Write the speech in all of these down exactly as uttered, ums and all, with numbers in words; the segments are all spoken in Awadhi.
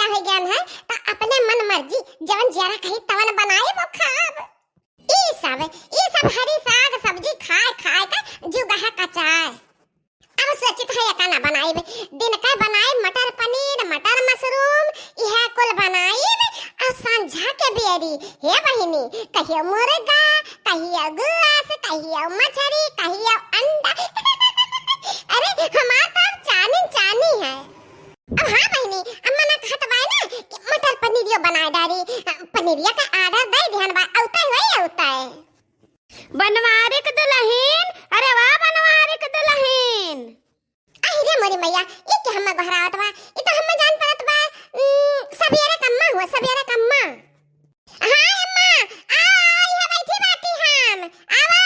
मोटा होइ गयन है, त अपने मन मर्जी जवन जियरा कही तवन बनाइब अउ खाब। ई सब, ई सब हरी साग सब्जी खाए खाए के जुगाह कचाए। अब सोचित है एका ना बनाइब, दिन का बनाइब मटर पनीर, मटर मशरूम, इहे कुल बनाइब। अउ संझा के बेरी, हे बहिनी, कहियो मुर्गा, कहियो गुआस, कहियो मछरी, कहियो अंडा। अरे, हमार तो अब चानी चानी है। अब हाँ बहिनी, अम्मा ना कहत बाय ना कि मटर पनीरियो बनाए डारी, पनीरिया का order दे दिहन बा, औते होई औते। बनवारी क दुलहिन, अरे वाह बनवारी क दुलहिन। अहि रे मोरी मैया, ई के हम्मा गोहरावत बा, ई तो हम्मा जान पड़त बा, उम, सबियरा क अम्मा हुआ, सबियरा क अम्मा। हाँ अम्मा, आओ, आओ, इहाँ बैठी बाटी हम, आओ।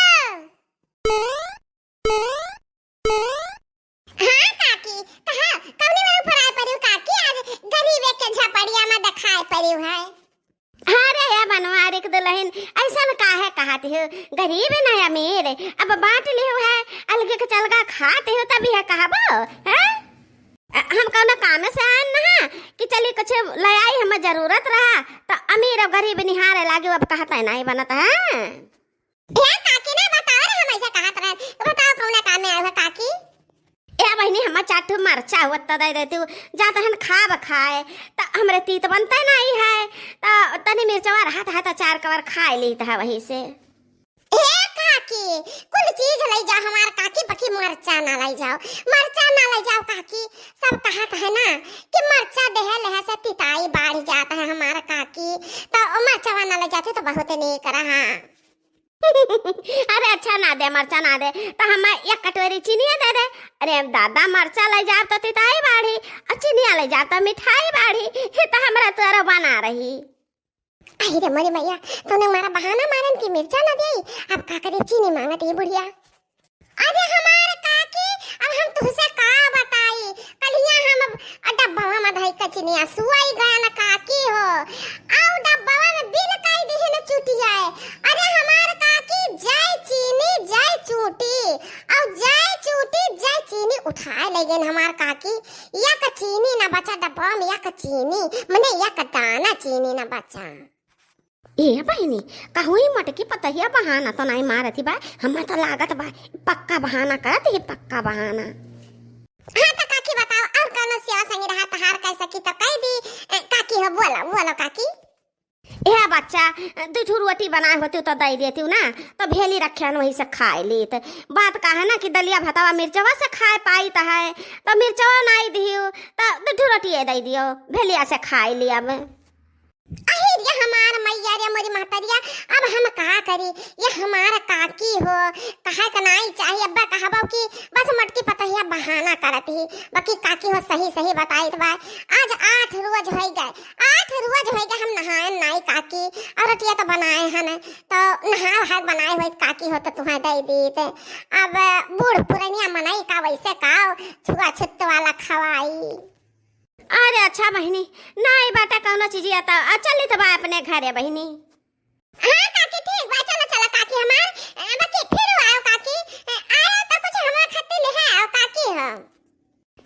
हाँ काकी, कहा, कौने में ऊपर आए पड़ी काकी, आज गरीबे के झपड़िया में देखाए पड़ी है। अरे या बनवारी क दुलहिन, ऐसन काहे कहत हो? गरीब न अमीर, अब बाँट लिहु है, अलगे के चलगा खात हो, तब यह कहबो, हैं? अ, हम कौनो काम से आएन ना कि चली कुछ ले आई, हमें जरूरत रहा, तो अमीर और गरीब निहारे लागी, अब कहते नहीं बनत है। ए काकी ना बताओ रे, हम ऐसे कहत रहे, बताओ कौना काम में आए हो काकी? ए बहिनी, हमार चार ठो मरचा हुआ त दे देती हूँ, जा तहन खाब खाए, त हमरे तीत बनते नहीं है, त तनी मिर्चवा रहत है त चार कवर खाए ली त वही से। ए काकी, कुल चीज ले जा हमार काकी, बाकी मरचा ना ले जाओ, मरचा ना ले जाओ काकी। सब कहत है ना कि मरचा देहे लेहे से तिताई बाढ़ जात है हमार काकी, त मरचवा ना ले जाते त बहुत नीक रहा। अरे अच्छा ना दे, मरचा ना दे, त हम एक कटोरी चीनिया दे दे। अरे दादा, मरचा ले जाब त तिताई बाढ़ी, और चीनिया ले जाब त मिठाई बाढ़ी, ये त हमरा तोरा बना रही। अहि रे मोरी मैया, तूने हमारा बहाना मारन की मिर्चा ना दे, अब का करे, चीनी मांगत ये बुढ़िया। अरे हमार काकी, अब हम तुहसे का बताई, कलिया हम अब डब्बवा में धई कचनिया सुआई गयन काकी हो, आउ डब्बवा में बिल काई दिहिन चुटिया। अरे हमार काकी, जय चीनी जय चूटी, आउ जय चूटी जय चीनी उठाए ले गयन हमार काकी। या क चीनी ना बचा डब्बवा में, या क चीनी, मने या क दाना चीनी ना बचा। ए बहिनी, कहूँ ई मोटकी पतहिया बहाना तो नाई मारत ही बा, हमें तो लागत बा पक्का बहाना करत ही, पक्का बहाना। हाँ तो काकी बताओ, और कौनो सेवा संगी रहा तहार कह सकी तो कह दी। ए, काकी हो, बोलो बोलो काकी। ए बच्चा, दू ठो रोटी बनाए होती तो दे देती ना, तो भेली रखे हन वही से खाए लीत। बात का है ना कि दलिया भतावा मिर्चवा से खाए पाई तो है, तो मिर्चवा नाई दियो, तो दू ठो रोटी दे दियो, भेलिया से खाए ली अब। अहिर ये हमार मैया रे मोरी महतरिया, अब हम का करी? ये हमार काकी हो, कहे के नाई चाही। अब्बा कहबो कि बस मोटकी पतहिया बहाना करत ही, बाकी काकी हो सही सही बताइत बा। आज आठ रोज होइ गए, आठ रोज होइ गए हम नहायन नाई काकी, और रोटिया तो बनाए हन, तो नहा वहा बनाए होइत काकी हो तो तुहें दे दीत। अब बूढ़ पुरनिया मनई का वैसे का छुआछूत वाला खवाई। अरे अच्छा बहिनी, नाई बाटा कौनो चीजिया त, आ, चलित बा अपने घरे बहिनी। हाँ काकी, ठीक बा, चलो, चलो काकी हमार, ए, बाकी फिर आओ काकी, ए, आयो तो कुछ हमार खातिर ले आओ काकी हो।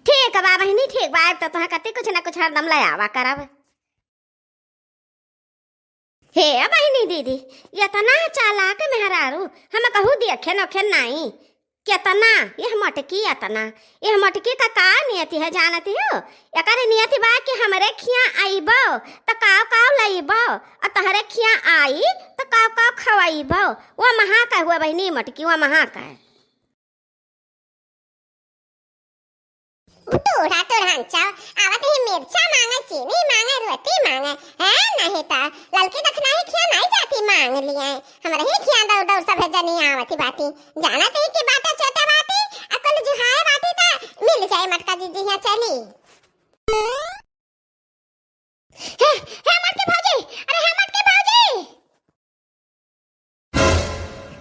ठीक बा बहिनी, ठीक बा, अब तो तुहा कती कुछ ना कुछ हरदम ले आवा करब। हे बहिनी दीदी, एतना चालाक मेहरारू हम कहूँ देखे नोखे नाई। केतना, यह मोटकी एतना, यह मोटकी का का नियति है जानती हो? एकर नियति बा कि हमरे खिया अइबो त काव काव लइबो, और तहरे खिया आई त काव काव खवइबो। वो महा का हुआ बहिनी मोटकी, वो महा का। टूढ़ा टूढ़ान चाव, आवत ही मिर्चा मांगे, चीनी मांगे, रोटी मांगे, हैं? नहीं त ललकी दखनाही खिया नहीं जाती, मांग लिए। हमरा ही खिया दौड़ दौड़ सभे जनी आवती बाटी। जानत ही कि बाटा छोटा बाटी, आ कुल जुहाए बाटी त मिल जाए मटका जीजी हिया चली। हे, हे मोटकी भौजी, अरे हे मोटकी भौजी।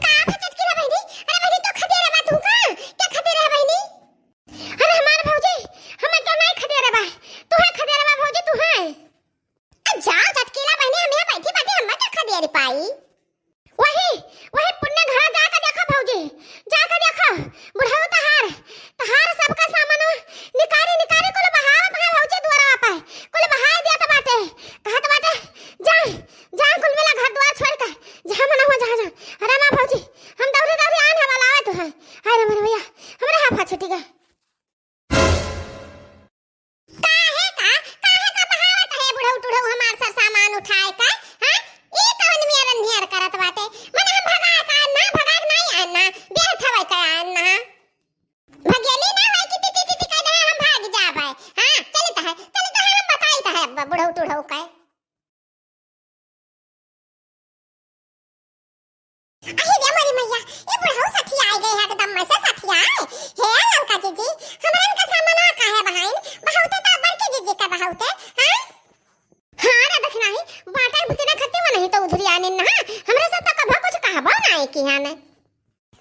का भचटकी रे बहिनी? अरे बहिनी, तो खदेरे बा तू का? क्या खदेरे है बहिनी? अरे हमार भौजी, हमें क्या नहीं खदेरे बा? तू है खदेरे बा भौजी, तू है। आ जाओ चटकीला बहिनी, हम यहाँ बैठी बाटी, हमें क्या खदेरे पाई? वही, वही पुन्ने घरा जाके देखा भौजी, जाके देखा, बुढ़ऊ तहार, तहार सबका सामान निकारी निकारी कुल बहावत है भौजी दुआरा पे, कुल बहाए दिया त बुढ़ऊ टुढ़ऊ का। अरे रे मोरी मैया, ये बुढ़ऊ सठियाए गए हैं एकदम में से सठियाए। हे ललका जीजी, हमरा इनका सामना काहे बहाइन? बहुते तो बड़के जीजी का बहुते, हैं? हाँ रे दखिनाही, बाटे बुकिना खत्ती में नहीं तो उधरी आने ना, हमरे सब तो कभो कुछ कहबो ना है कि हाँ ने।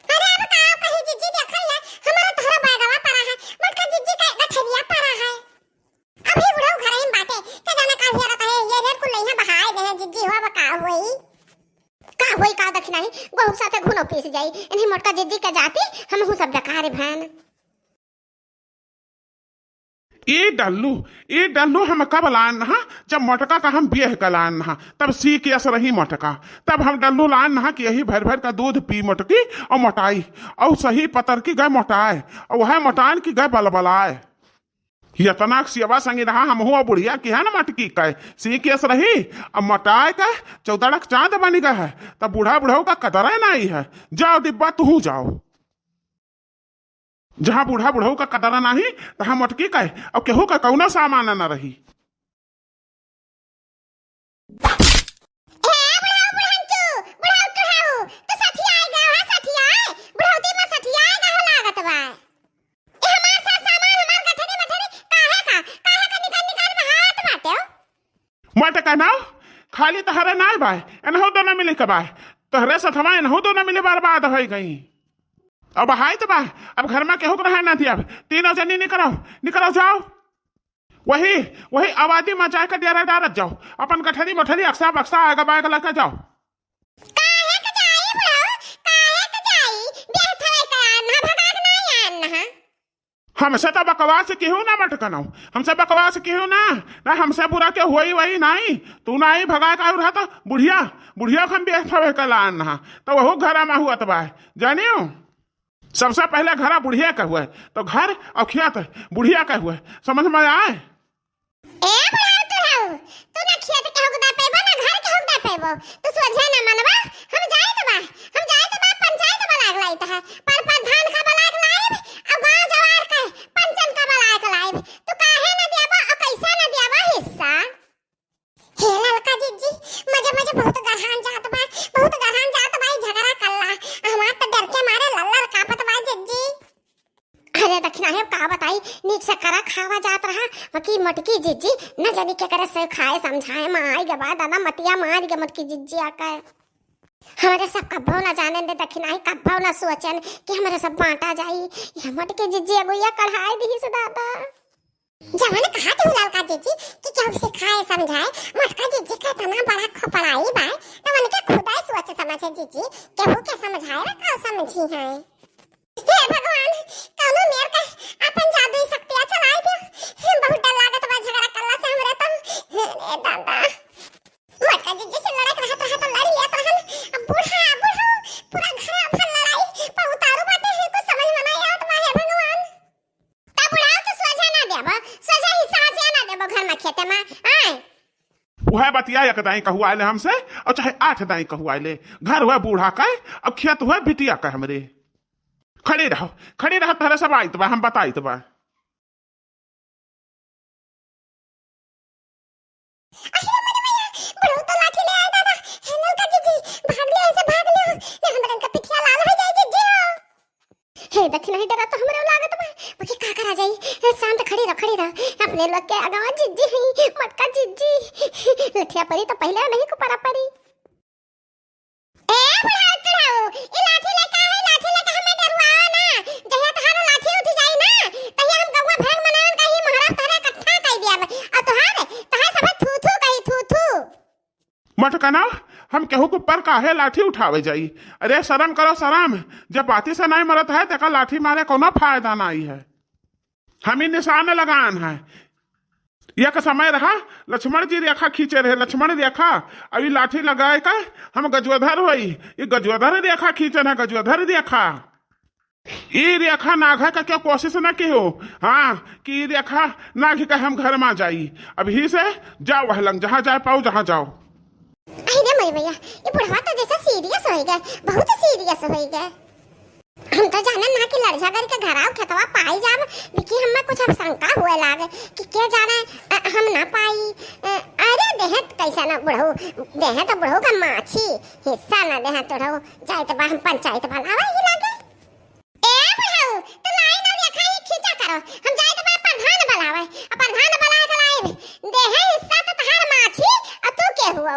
अरे अब का कही जीजी, देखल ले, हमारा तोहरा बैगवा परा है, मोटका जीजी का गठरिया परा है। अभी बुढ़ऊ घरइन बाटे, के जाने का हियरत है, ये रेट कुल लइहा बहाए दे हैं, जीजी हो अब का होई? का होई का दखिनाही, गोहू साथे घुनो पीस जाई, इन्हीं मोटका जीजी के जाती, हमहू सब डकारे भैन। ए डल्लू, ए डल्लू, हम कब लान हा, जब मोटका का हम बियह का लान हा, तब सीख यस रही मोटका, तब हम डल्लू लान हा कि यही भर भर का दूध पी मोटकी और मोटाई, और सही पतर की गए मोटाए, और वह मोटान की गए बलबलाए। यतना सेवा संगी रहा हमहू और बुढ़िया की है ना मटकी कहे, सीख यस रही, अब मोटाए का चौदड़क चांद बन गए है, तब बूढ़ा बुढ़ऊ का कदर है ना ही है। जाओ डिब्बा तुहू जाओ। जहाँ बूढ़ा बुढ़ऊ का कदर नाही, तहाँ मोटकी का है, अब केहू का कौनो सामान न रही। ए बुढ़ऊ बुढ़ंचू, बुढ़ऊ टुढ़ऊ, तो सठियाए गया है, सठियाए, बुढ़ौती में सठियाए गया है लागत बा। ए हमार सा सामान, हमार गठरी मठरी, काहे का, काहे का निकाल निकाल बहावत बाटे हो? मत कहना, खाली तहरे नाय बाय, एनहु दोनों मिले के बाय, तहरे सथवा एनहु दोनों मिले बर्बाद होई गई। अब हाय तो बा, अब घर में केहू के रहे ना दिया, तीनों जनी निकलो, निकलो जाओ। वही, वही आबादी में जाके डेरा डारत जाओ, अपन गठरी मोठरी अक्सा बक्सा आगे बाग लेके जाओ। काहे के जाई बुढ़ऊ, काहे के जाई, बियाह थवे के आन हा, भगा के नाई आन हा। हमसे तो बकवास केहू ना मटकनो, हमसे बकवास केहू ना, ना हमसे बुरा के होई वही नाई, तू नाई भगा के आउर हा तो बुढ़िया, बुढ़िया के हम बियाह थवे के लान हा, तो वहू घरा में हुआ तो बा, जानियो। सबसे पहले घरा बुढ़िया के हुए, तो घर और खेत बुढ़िया के हुए, समझ में आए? ए बुढ़ऊ टुढ़ऊ, तू ना खेत के हुकदा पैबो, ना घर के हुकदा पैबो। तू सोझे ना मनबा, हम जाइत बा, हम जाइत बा, पंचायत बलाक लाइत है। पर प्रधान का बलाक लाइब, अब गांव जवार के पंचन का बलाक लाइब। तू काहे ना देबा और कैसे ना देबा हिस्सा? हे ललका जिज्जी, मजे मजे बहुत गरहान जात बा, बहुत गरहान जात बा, ई झगड़ा कल्ला। हमार तो डर के मारे लल्लर कांपत बा जिज्जी। अरे दखिना है, का बताई, नीक से करा खावा जात रहा, बाकी मोटकी जिज्जी न जानी के करे से खाए समझाए, माँ आई गे बा दादा, मतिया मार गे मोटकी जिज्जी आके। हमरे सब कब्बो न जाने दे दखिना है, कब्बो न सोचन कि हमरे सब बांटा जाई। ये मोटकी जिज्जी अगुइया कढ़ाई दी से दादा। जवन कहा तू ललका जिज्जी कि केहू सिखाए समझाए, मोटका जिज्जी का इतना बड़ा खोपड़ाई बा, तो उनके खुदा सोच समझे जिज्जी, केहू के समझाए ला का समझी है। हे भगवान, कौनो मेर का आपन जादुई शक्तिया चलाई दे। बहुत डर लागत बा झगड़ा करला से हमरे तो। हे दादा। मोटका जिज्जी से लड़े के रहत रहा तो लड़ी लेत रहन। अब बूढ़ा, बूढ़ा, पूरा घर भर लड़ाई पर उतारू बाटे है, कुछ समझ में नहीं आवत बा, हे भगवान। तब बुढ़ाऊ तो सोझा ना देबो, सोझा ही साझा ना देबो घर में खेते में, आए। उहे बतिया एक दाई कहुआइले हमसे, और चाहे आठ दाई कहुआइले, घर हुआ बूढ़ा का, अब खेत हुआ बिटिया का हमरे। खड़ी रहो, खड़ी रहो, तहरे सब आइत बा, हम बताइत बा। अरे मोरे मैया, बुढ़ऊ तो लाठी ले आए दादा, हे ललका जिज्जी, भाग ले, ऐसे भाग ले, ये हमरे का पिठिया लाल हो जाए जिज्जी हो। हे दखिना ही डरा तो हमरे लागत बा, बाकी का करा जाई? ए, शांत खड़ी रह, खड़ी रह। अपने लोग के आगवा जिज्जी ही, मोटका जिज्जी। लठिया परी तो पहिले नहीं को परा परी। ए बुढ़ऊ टुढ़ऊ, ई लाठी लेके है, लाठी लेके हमें डरवाओ ना। जहिया तहारो लाठी उठ जाई ना, तहिया हम गौवा भर मनन का ही मोहरा तहरे इकट्ठा कई दिया। और तोहार, तहार सब थू थू कही, थू थू। मटकना, हम केहू के ऊपर काहे लाठी उठावे जाई? अरे शरम करो शरम, जब बाती से नहीं मरत है, तेका लाठी मारे कोनो फायदा नहीं है। हम ही निशान लगान है। एक समय रहा, लक्ष्मण जी रेखा खींचे रहे, लक्ष्मण रेखा, अभी लाठी लगाए का हम गजोधर होई, ये गजोधर रेखा खींचे ना, गजोधर रेखा। ई रेखा नाघे का क्यों कोशिश न किहो, हाँ, कि ई रेखा नाघ के हम घर में जाई। अभी से जाओ वह लंग, जहाँ जाए पाओ, जहाँ जाओ। अरे रे मोरे भैया, ये बुढ़वा तो जैसे सीरियस हो गए, बहुत सीरियस हो गए। हम तो जाने ना कि लड़ झगड़ के घर आओ खेतवा पाई जाब, लेकिन हमें कुछ अब शंका हुए लागे कि के जाने, अ, हम ना पाई, अ, ऐसा ना बुढ़ऊ, देहे तो बुढ़ऊ का माछी, हिस्सा ना देहे तोढ़ऊ। जाइत बा हम पंचायत बुलावे ही लागे। ए बुढ़ऊ, तू लाइन और रेखा ही खींचा करो, हम जाइत बा प्रधान बुलावे, आ प्रधान बुलाए के लाइब। देहे हिस्सा तो तहार माछी, आ तू के हुआ?